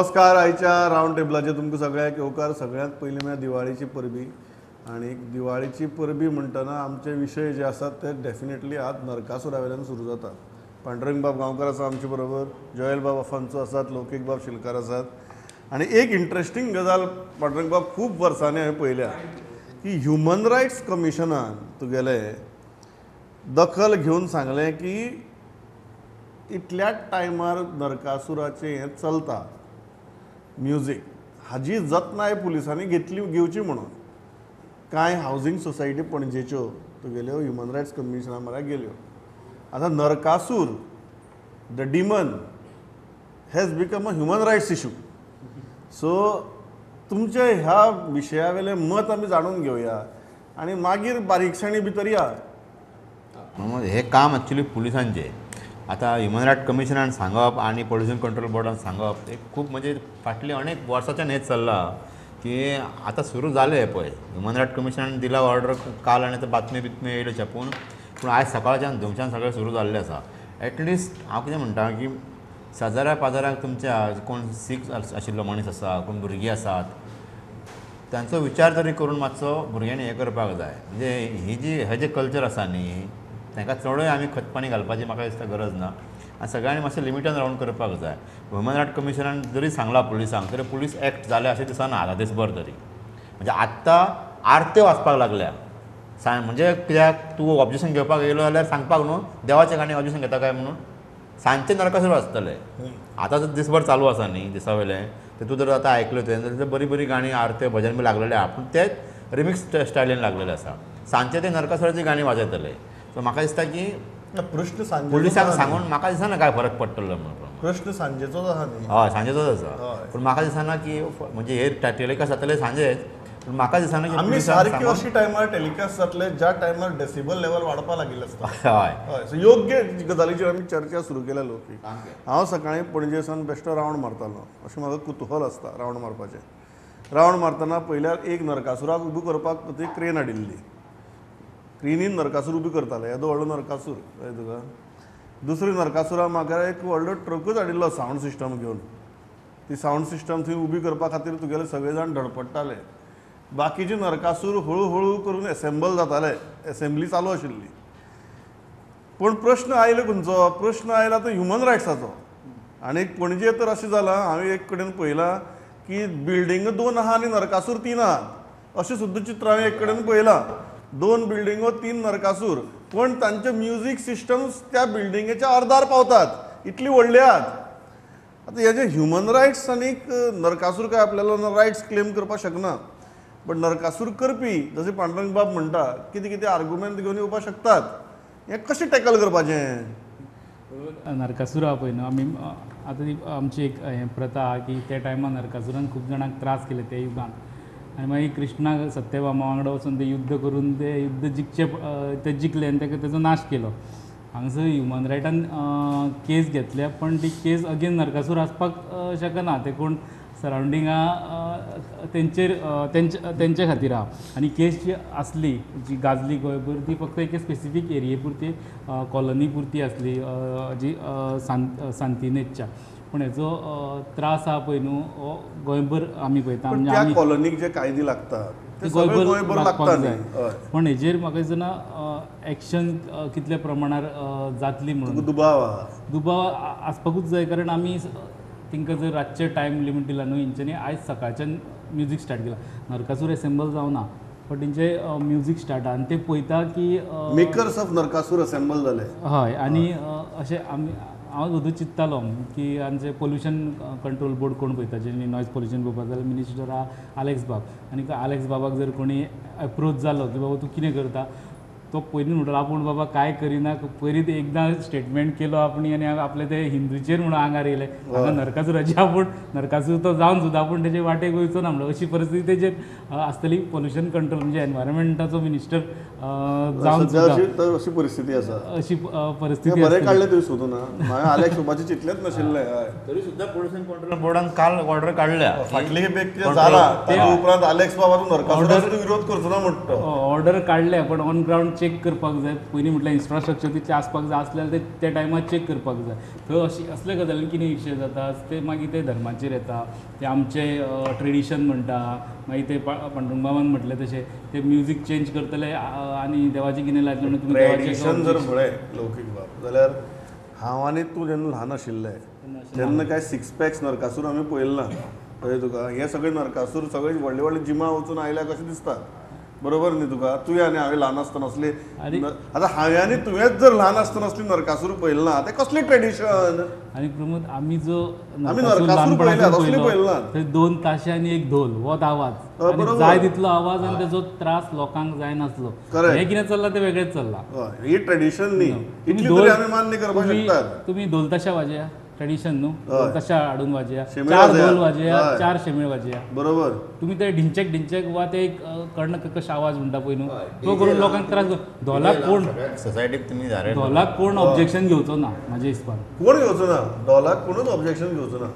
नमस्कार. आयच्या रावंड टेबलाचेर तुमकां सगळ्यांक येवकार. सगळ्यांत पयलीं म्हळ्यार दिवाळीची परबी, आनी दिवाळीची परबी म्हणटना आमचे विशय जे आसात ते डेफिनेटली आज नरकासुरा वयल्यान सुरू जातात. पांडुरंगबाब गांवकार आसा आमचे बरोबर, जोएल बाब अफान्सो आसात, लौकीक बाब शिलकार आसात. आनी एक इंट्रस्टींग गजाल पांडुरंगबाब खूब वर्सांनी हांवें पळयल्या की ह्युमन रायट्स कमिशनान तुगेले दखल घेवन सांगलें की इतल्याच टायमार नरकासुराचें हें चलता म्युजीक, हाजी जतनाय पुलिसांनी घेतली घेवची म्हणून. कांय हावजींग सोसायटी पणजेच्यो तुगेल्यो ह्युमन रायट्स कमिशना म्हऱ्यान गेल्यो. आतां Narakasura the demon has become a human rights issue. So तुमचे ह्या विशया वयलें मत आमी जाणून घेवया आनी मागीर बारीकसाणी भितर या. हें काम एक्चुली पुलिसांचें. आतां ह्युमन रायट कमिशनान सांगप आनी पोल्युशन कंट्रोल बोर्डान सांगप एक खूब म्हणजे फाटली अनेक वर्सांच्यान हें चल्लां की आतां सुरू जालें पळय. ह्युमन रायट कमिशनान दिला ऑर्डर काल आनी आतां बातमी बितमी येयल्यो छापून, पूण आयज सकाळच्यान धुमशान सगळें सुरू जाल्लें आसा. एटलिस्ट हांव कितें म्हणटा की शेजाऱ्या पाजाऱ्याक तुमच्या कोण सीक आशिल्लो मनीस आसा, कोण भुरगीं आसात, तांचो विचार तरी करून मातसो भुरग्यांनी हें करपाक जाय. म्हणजे ही जी हें जें कल्चर आसा न्ही तांकां चडय आमी खतपाणी घालपाची म्हाका दिसता गरज ना आनी सगळ्यांनी मातशें लिमिटान रावन करपाक जाय. ह्युमन रायट कमिशनान जरी सांगलां पुलिसांक तरी पुलीस एक्ट जाले अशें दिसना आतां दीसभर तरी. म्हणजे आत्तां आरत्यो वाजपाक लागल्या म्हणजे कित्याक तूं ऑब्जेक्शन घेवपाक येयलो जाल्यार सांगपाक न्हू देवाच्या गाणी ऑब्जेक्शन घेता काय म्हणून सांजचे नरकासूर वाजतले. आतां जर दीसभर चालू आसा न्ही दिसा वयलें ते तूं जर आतां आयकलें तुवें जाल्यार बरीं बरीं गाणी आरत्यो भजन बी लागलेलें आहा, पूण ते रिमिक्स स्टायलीन लागलेले आसा. सांजचे ते नरकासुराची गाणी वाजयतले. सो म्हाका दिसता की प्रश्न पुलिसांक सांगून म्हाका दिसना काय फरक पडटलो म्हणून. प्रश्न सांजेचोच आसा न्ही? हय सांजेचोच आसा, पूण म्हाका दिसना की म्हणजे हे टेलिकास्ट जातले सांजेच, पूण म्हाका दिसना की आमी सारकी अशी टायमार टेलिकास्ट जातले ज्या टायमार डेसिबल लेवल वाडपाक लागिल्लें आसता. हय हय. सो योग्य गजालीचेर आमी चर्चा सुरू केल्या लौकीक. हांव सकाळीं पणजे सावन बेश्टो रावंड मारतालो, अशें म्हाका कुतूहल आसता रावंड मारपाचें. रावंड मारतना पयल्यार एक नरकासुराक उबो करपाक ती क्रेन हाडिल्ली, क्रेनीन नरकासूर उबी करताले, येदो व्हडलो नरकासूर कळ्ळें तुका. दुसरी नरकासुरा म्हाका एक व्हडलो ट्रकूच हाडिल्लो सावंड सिस्टम घेवन, ती सावंड सिस्टम थंय उबी करपा खातीर तुगेले सगळे जाण धडपडटाले. बाकीचे नरकासूर हळू हळू करून एसेंबल जाताले, एसेंब्ली चालू आशिल्ली. पूण प्रश्न आयलो खंयचो? प्रश्न आयला तो ह्युमन रायट्साचो. आनी पणजे तर अशें जालां, हांवें एक कडेन पळयलां की बिल्डिंगो 2 आहा आनी नरकासूर 3 आहात अशें सुद्दां चित्र हांवें एक कडेन पळयलां. 2 बिल्डिंगो 3 नरकासूर, पण तांचे म्युजीक सिस्टम्स त्या बिल्डिंगेच्या अर्दार पावतात, इतली व्हडली आहात. आतां हेजे ह्युमन रायट्स आनी नरकासूर काय आपल्याला रायट्स क्लेम करपाक शकना, पण नरकासूर करपी जशें पांडुरंगबाब म्हणटा कितें कितें आर्गुमेंट घेवन येवपाक शकतात. हें कशें टॅकल करपाचें? नरकासूर आहा पळय न्हू, आमी आतां ती आमची एक हें प्रथा आहा की त्या टायमार नरकासुरान खूब जाणांक त्रास केले त्या युगान, आनी मागीर कृष्णाक सत्यभामा वांगडा वचून ते युद्ध करून ते युद्ध जिखचे ते जिखले आनी ताका तेजो नाश केलो. हांगासर ह्युमन रायटान केस घेतल्या, पण ती केस अगेन नरकासूर आसपाक शकना, ते कोण सरावंडिंगा तेंचेर तेंचे खातीर आहा. आनी केस जी आसली जी गाजली गोंयभर ती फक्त एके स्पेसिफीक एरिये पुरती कॉलनी पुरती आसली जी सांतिनेजच्या, पूण हेजो त्रास आहा पळय न्हू हो गोंयभर आमी पळयता. त्या कॉलनीक जे कायदे लागतात ते गोंयभर लागपाक जाय, पूण हेजेर म्हाका दिसना एक्शन कितल्या प्रमाणार जातली म्हणून दुबाव दुबाव आसपाकूच जाय. कारण आमी तांकां जर रातचे टायम लिमीट दिला न्हू, हेंच्यांनी आयज सकाळच्यान म्युजीक स्टार्ट केला, नरकासूर एसेंबल जावना बट तेंचे म्युजीक स्टार्ट आनी ते पळयता की मेकर्स ऑफ नरकासूर असेंबल जाले. हय. आनी अशें आमी हांव सुद्दां चिंत्तालो की आमचें पोल्युशन कंट्रोल बोर्ड कोण पळयता, जेणी नॉयज पोल्युशन पळोवपाक जाल्यार मिनिस्टर आहा आलेक्स बाब, आनी आलेक्स बाबाक जर कोणी एप्रोच जालो की बाबा तूं कितें करता, तो पयलीं म्हणटलो आपूण बाबा कांय करिना, पयलीं एकदां स्टेटमेंट केलो आपणी आनी आपले ते हिंदूचेर म्हणून आंगार येयले, हांगा नरकासुराचे आपूण नरकासूर तो जावन सुद्दां आपूण तेजे वाटेक वयचो ना म्हणून अशी परिस्थिती तेजेर आसतली. पोल्युशन कंट्रोल म्हणजे एनवायरमेंटाचो मिनिस्टर जावन सुद्दां अशी परिस्थिती आसा, अशी परिस्थिती बरें काडलें तुवें सोदून. हांवें आलेक्स बाबाचें चिंतलेंच नाशिल्लें. तरी सुद्दां पोल्युशन कंट्रोल बोर्डान काल ऑर्डर काडल्या, फाटली खेपे कितें जालां ताजे उपरांत आलेक्स बाबा तूं नरकासुराचो विरोध करचो ना म्हणटा. ऑर्डर काडल्या पण ऑन ग्रावंड चॅक करपाक जाय. पयलीं म्हटल्यार इन्फ्रास्ट्रक्चर तितलें आसपाक जाय आसल्यार ते त्या टायमार चॅक करपाक जाय. थंय अशी असले गजालीन कितें इश्यू जाता ते मागीर ते धर्माचेर येता, ते आमचे ट्रेडिशन म्हणटा, मागीर ते पांडुरंगबाबान म्हटलें तशें ते म्युजीक चेंज करतले आनी देवाचें कितें लायतलें म्हणून तुमी ट्रेडिशन जर म्हळें लौकीक बाब जाल्यार हांव आनी तूं जेन्ना ल्हान आशिल्ले तेन्ना काय सिक्स पॅक्स नरकासूर आमी पळयलें ना. कळ्ळें तुका? हे सगळे नरकासूर सगळे व्हडले व्हडले जिमा वचून आयल्या कशें दिसता, बरोबर न्ही तुका? तुवें आनी हांवें ल्हान आसतना असली, आतां हांवें आनी तुवेंच जर ल्हान आसतना असली नरकासूर पळयलें ना तें कसलें ट्रेडिशन? आनी प्रमोद आमी जो नरकासूर पळयला थंय 2 ताशे आनी 1 ढोल होच आवाज, जाय तितलो आवाज आनी तेजो त्रास लोकांक जायनासलो. हें कितें चल्लां तें वेगळेंच चल्लां. ही ट्रेडिशन न्ही, इतली तरी आमी मान्य करपाक शकतात. तुमी ढोल ताशा वाजया ट्रेडिशन न्हू, ढोल ताशा हाडून वाजया, 4 ढोल वाजया, 4 शेमेळ वाजया, बरोबर. तुमी ते ढिंचेक ढिंचेक वा ते एक कर्ण कशे आवाज म्हणटा पळय न्हू तो करून लोकांक त्रास. ढोलाक कोण सोसायटीक तुमी ढोलाक कोण ऑब्जेक्शन घेवचो ना म्हाज्या हिसपान, कोण घेवचो ना ढोलाक, कोणूच ऑब्जेक्शन घेवचो ना.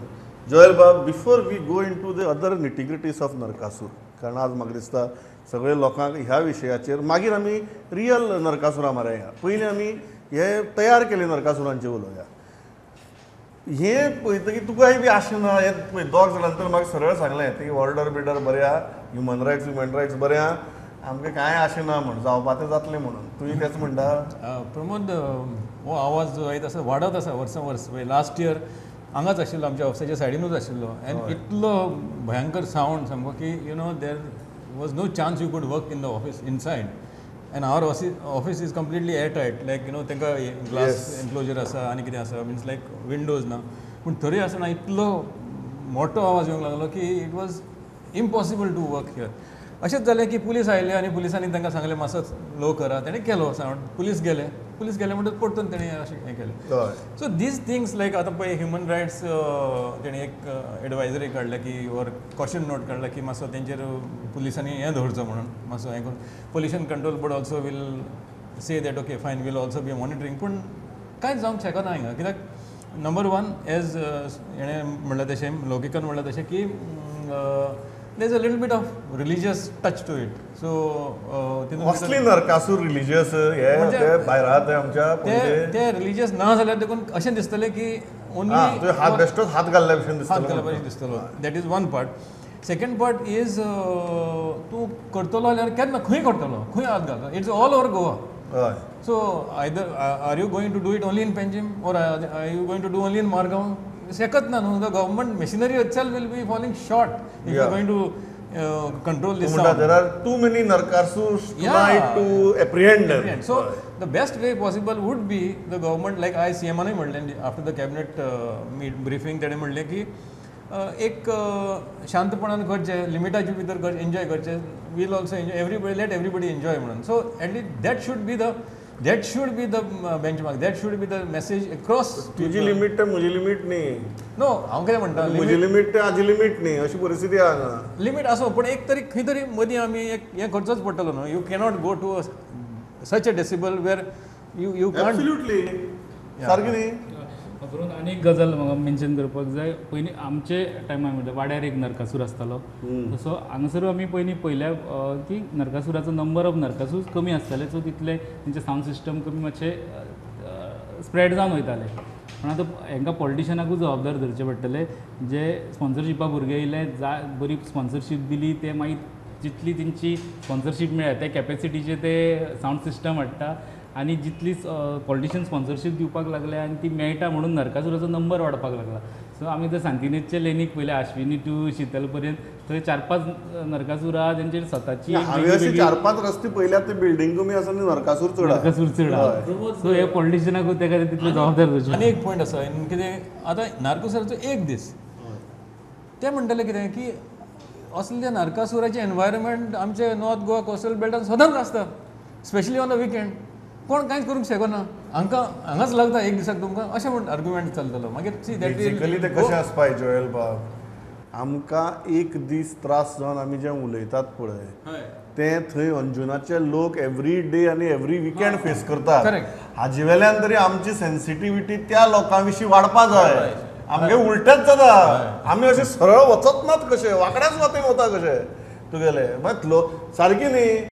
जोयल बाब, before we go into the other nitty-gritties of Narakasur, कारण आज म्हाका दिसता सगळे लोकांक ह्या विशयाचेर मागीर आमी रियल नरकासुरा मारया, पयलीं आमी हे तयार केले नरकासुरांचे उलोवया. हें पळयतकीर तुकाय बी आशा ना. हें पळय दोग जाणांनी तर म्हाका सरळ सांगलें ती ऑर्डर बिर्डर बरें आहा, ह्युमन रायट्स बरें आहा, आमकां कांय आशा ना म्हण जावपा तें जातलें म्हणून. तुवें तेंच म्हणटा प्रमोद? हो आवाज जो येत आसा वाडत आसा वर्सां वर्स. लास्ट इयर हांगाच आशिल्लो, आमच्या ऑफिसाच्या सायडीनूच आशिल्लो, आनी इतलो भयंकर सावंड सामको की you know there was no chance you could work in the office inside. And our office is completely air tight, like you know तांकां ग्लास एन्क्लोजर आसा आनी कितें आसा, मिन्स लायक विंडोज ना, पूण तरी आसतना इतलो मोठो आवाज येवंक लागलो की it was impossible to work here. अशेंच जालें की पुलीस आयले आनी पुलिसांनी तांकां सांगलें मातसो लो करा, तेणें केलो सावंड. पुलीस गेले, पुलीस गेले म्हणटकच परतून तेणें अशें हें केलें. सो these things लायक आतां पळय ह्युमन रायट्स तेणें एक एडवायजरी काडल्या की ऑर कॉशन नोट काडला की मातसो तेंचेर पुलिसांनी हें दवरचो म्हणून मातसो हें करून. Pollution control board also will say that okay fine we'll also be monitoring, पूण कांयच जावंक शकना हांगा. कित्याक नंबर वन एज हेणें म्हणलें तशें लौकिकान म्हणलें तशें की there is a little bit of religious touch to it. So mostly Narakasur religious हे ते भायर आहा ते आमच्या ते रिलीजियस ना जाल्यार देखून अशें दिसतलें की ओनली हात बेश्टोच हात घाल्ल्या भशेन दिसतलो, हात घाल्ल्या भशेन दिसतलो. That is one part. Second part is तूं करतलो जाल्यार केन्ना खंय करतलो, खंय हात घालतलो? It's all over Goa. So either are you going to do it only in Panjim or are you going to do only in Margao? शकत ना न्हू. The government machinery itself will be falling short if you are going to control this sound. There are too many Narakasurs tonight to apprehend them. So the best way possible would be the government, like I सीएमानूय म्हणलें after the cabinet meet briefing, तेणें म्हणलें की एक शांतपणान करचें, लिमिटाचे भितर करचें, enjoy करचें, we'll also enjoy, everybody, let everybody enjoy म्हणून. So at least that should be the That should be the benchmark. That should be the message across. तुजी लिमिट ते म्हजी लिमिट न्ही. नो, हांव कितें म्हणटा, म्हजी लिमिट ते हाजी लिमिट न्ही, अशी परिस्थिती आहा हांगा. लिमिट आसो, पूण एक तरी खंय तरी मदीं आमी एक हें करचोच पडटलो न्हू. You cannot go to such a decibel where you can't. Absolutely सारकें न्ही. करून आनी एक गजाल म्हाका मेन्शन करपाक जाय. पयलीं आमचे टायमार म्हणल्यार वाड्यार एक नरकासूर आसतालो, तसो हांगासर आमी पयलीं पळयल्या की नरकासुराचो नंबर ऑफ नरकासूर कमी आसताले, सो तितले तेंचे सावंड सिस्टम कमी मातशें स्प्रेड जावन वयताले. पूण आतां हांकां पॉलिटिशनाकूय जबाबदार धरचें पडटलें, जे स्पॉन्सरशिपा भुरगे येयले, जा बरी स्पॉन्सरशीप दिली, ते मागीर जितली तेंची स्पॉन्सरशीप मेळ्ळ्या त्या कॅपेसिटीचे ते सावंड सिस्टम हाडटा आनी जितली पॉलिटिशन स्पॉन्सरशीप दिवपाक लागले आनी ती मेळटा म्हणून नरकासुराचो नंबर वाडपाक लागला. सो आमी जर सांतिनेजचे लेनीक पळयले, आश्विनी टू शितल पर्यंत थंय 4-5 नरकासूर आहा तेंचेर स्वताची. हांवें 4-5 रस्ते पळयल्यात ते बिल्डींग कमी आसा आनी नरकासूर चड, नरकासूर चड आहा. सो हे पॉलिटिशनाकूय तेका तितले जबाबदार धरचे. आनी एक पॉयंट आसा कितें, आतां नरकासुराचो एक दीस ते म्हणटले कितें की असले नरकासुराचें एनवायरमेंट आमचे नॉर्थ गोवा कोस्टल बेल्टान सदांच आसता, स्पेशली ऑन the weekend. कोण कांयच करूंक शकना, हांकां हांगाच लागता एक दिसाक तुमकां, अशें म्हण आर्ग्युमेंट चलतलो मागीर. सी that basically तें कशें आसपाय जोएल बाब, आमकां एक दीस त्रास जावन आमी जें उलयतात पळय तें थंय अंजुनाचे लोक एवरी डे आनी एवरी विकेंड फेस करतात. हाजे वेल्यान तरी आमची सेन्सिटिविटी त्या लोकां विशीं वाडपा जाय. आमगे उलटेच जाता, आमी अशें सरळ वचत नात, कशें वांकड्याच वाटेन वता कशें तुगेले मात लोक सारकी न्ही.